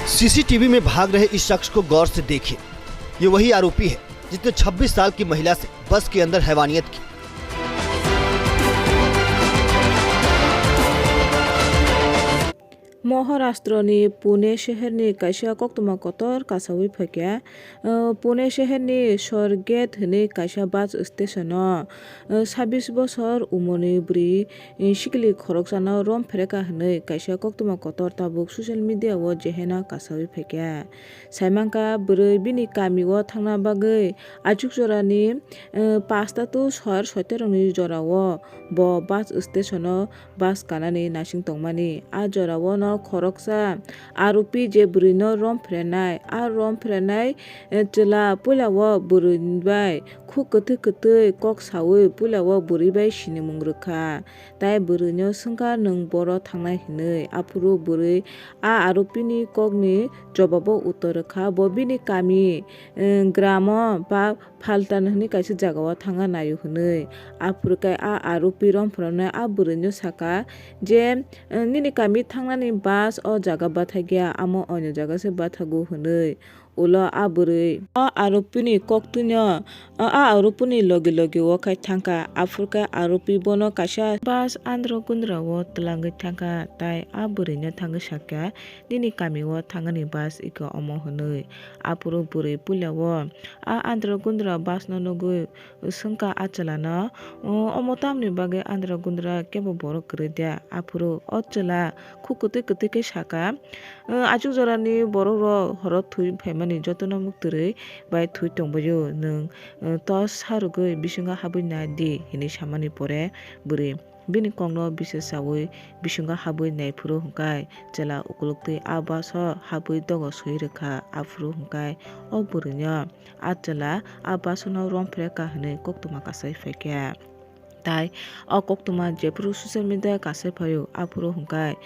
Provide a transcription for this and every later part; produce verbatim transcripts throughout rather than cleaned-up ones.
सीसीटीवी में भाग रहे इस शख्स को गौर से देखिए। ये वही आरोपी है जिसने छब्बीस साल की महिला से बस के अंदर हैवानियत की। Maharashtra ni Pune sheherni kaisa koktwma kotor kasawi phaikha. Uh, Pune sheherni Swargate hwnwi kaisa bus station o, uh, sabis bosor umorni bwrwi, uh, sikili khoroksano rom phreka hwnwi kaisa koktwma kotor tabuk social media o jeheno kasawi phaikha. Saimankha bwrwi bini kamio thangna bagwi achukjorani, uh, pasta to soir soitarokni jorao bo bus station o bus kanani naising tongmani. A jorao no khoroksa aropi je bwrwino rom phrenai, a rom phrenai, eh, chwla puilao bwrwi bai khuk kwthwi kwthwi kok sawi puilao bwrwi bai sinimung rwkha. Tai bwrwino swngkha, "Nwng boro thangnai?" hinwi. Aphuru bwrwi a aropini kokni jobabo uttor rwkha. Bo bini kami, eh, gramo ba Phaltan hwnwi kaisa jagao thangna naio hwnwi. Aphuru khe a aropi rom phranai a bwrwino saka je, "Nini kami thangnani bus o jaga bathakya, amo onyo jaga se bathago," hwnwi. Ulo a bwrwi o aropini koktwino, o a aropini logi logi o khai thangkha. Aphuru khe aropi bono kaisa bus andro gundra o twlangwi thangkha, tai a bwrwino thangwi sakya, "Nini kamio thangani bus iko omo," hwnwi. Aphuru bwrwi puilao a andro gundra bus no nugwi swngkha a chwlano, "O, omo tamni bagwi andra gundra kebo borok kwrwi de?" Aphuru o chwla khuk kwtwi kwtwi khe saka, "O, achuk jorani borok rok horo thwi phaimani jotono muktwrwi bai thwi tongbaio, nwng, o, to sa rwgwi bisingo habwi nai di," hinwi samani pore bwrwi bini kokno bises chaui bisingo habwi naiphuru hwnkhe chwla ukuluktwi a bus o habwi dogo soi rwkha. Aphuru hwnkhe o bwrwino a chwla a bus no rom phre ka hwnwi koktwma kasai phaikha. Tai o koktwma jephuru social media kasai phaio, aphuru hwnkhe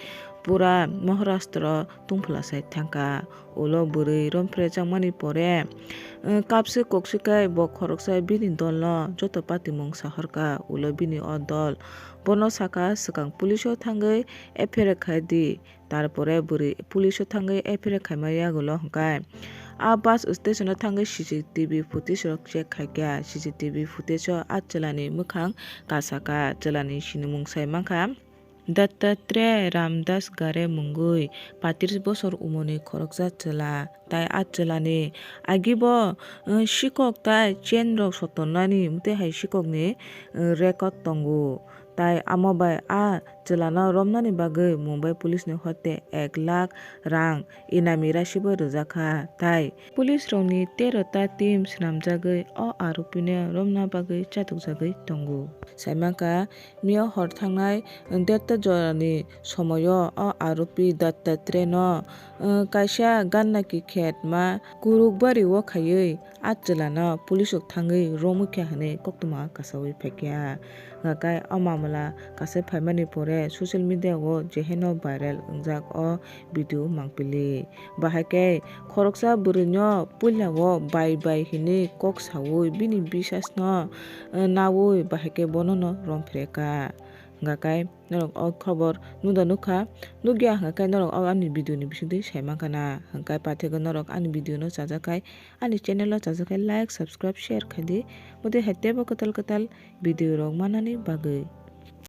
pura Maharashtra tungphla sai thangkha. Ulo bwrwi rom phre changmani pore, eh, kapswk kokswk khe bo khoroksa bini dolno joto patimung sahorkha. Ulo bini o dol bono saka, "Swkang police o thangwi F I R khai di." Tarpore bwrwi police o thangwi F I R khaima yagulo hwnkhe a bus station o thangwi C C T V footage rok check khaikha. C C T V footage o a chwlani mwkhang kasaka, chwlani sinimung sai mankha Dattatreya Ramdas Ghare mungwi, patris bosor umorni khoroksa chwla. Tai a chwlani agibo, eh, sikok tai chain rok sotonani, mwtwi hai sikokni, eh, record tongo. Tai amo bai a chwlano romnani bagwi Mumbai police ni hoite ek lakh rang inami rasibo rwjakha. Tai police rokni tero ta team swnamjagwi o aropino romna bagwi chatukjagwi tongo. Saimankha, miya hor thangnai derta jorani somoio o aropi Dattatreya no, eh, kaisa ganna ki khet ma kurukbari o khaiwi a chwlano police rok thangwi romwi kha hwnwi koktwma kasawi phaikha. Hwnkhe o mamla kasai phaimani pore social media o jeheno viral wngjak o video mangpili. Bahai khe khoroksa bwrwino puilao bai bai hinwi kok saui bini bisasno, eh, naui bahai khe bonono rom phre kha. Hwnkha khe norok o khobor nuda nukha, nukya hwnkha khe norok o ani video ni bisingtwi sai mankha na. Hwnkhe paithakhe norok ani video no chajak khai, ani channel o chajak khai like, subscribe, share khai di. Motwi hai teibo kwtal kwtal video rok manani bagwi.